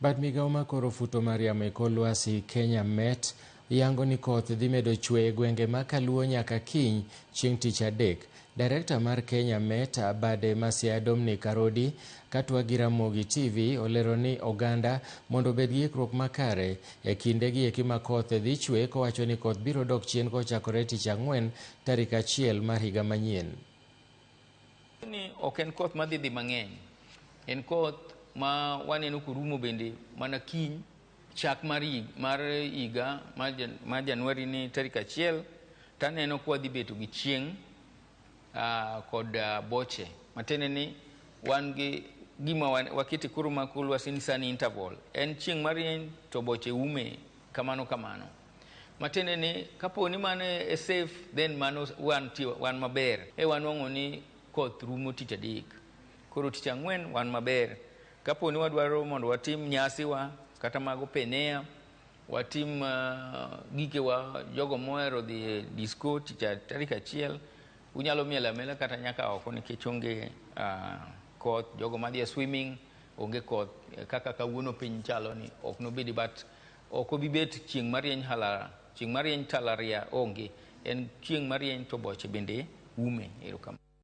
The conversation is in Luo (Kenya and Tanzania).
Bad migao ma koro futo mar yamo e kor lwasi Kenya Met yango ni koth dhi medo chwe e gwenge ma kaluo nyaka kiny chieng' tich adek. Director mar Kenya Met bade ma Siaya Dominic Arodi katwak gi Ramogi TV olero ni oganda mondo obed gi ikruok makare e kinde gi eki ma koth dhi chwe kowacho ni koth biro dok chien kochakore tich ang'wen tarik achiel mar higa manyien. Ni ok en koth madhi dhi mang'eny. En koth ma waneno korumo bende mana kiny chak mar higa mar Januari ni tarik achiel taneno ka wadhi beto gi chieng' kod boche. Matiende ni wan gi gima wakete koro ma lwasi ni sani interval. En chieng' marieny to boche ume kamano kamano. Matiende ni kapo ni mano e safe then mano wan maber. E wanwang'o ni koth rumo tich adek. Koro tich ang'wen wan maber. Kapo ni wadwaro mondo watim nyasiwa kata mag open air, watim gikewa jogo mohero dhi e disco tich tarik achiel, unyalo mielo amiela kata nyaka oko nikech onge koth. Jogo madhi e swimming onge koth kaka kawuono piny chalo ni ok nobedi but ok obi bet chieng' marieny halara, chieng' marieny talaria onge, en chieng' marieny to boche bende ume. Erokamano.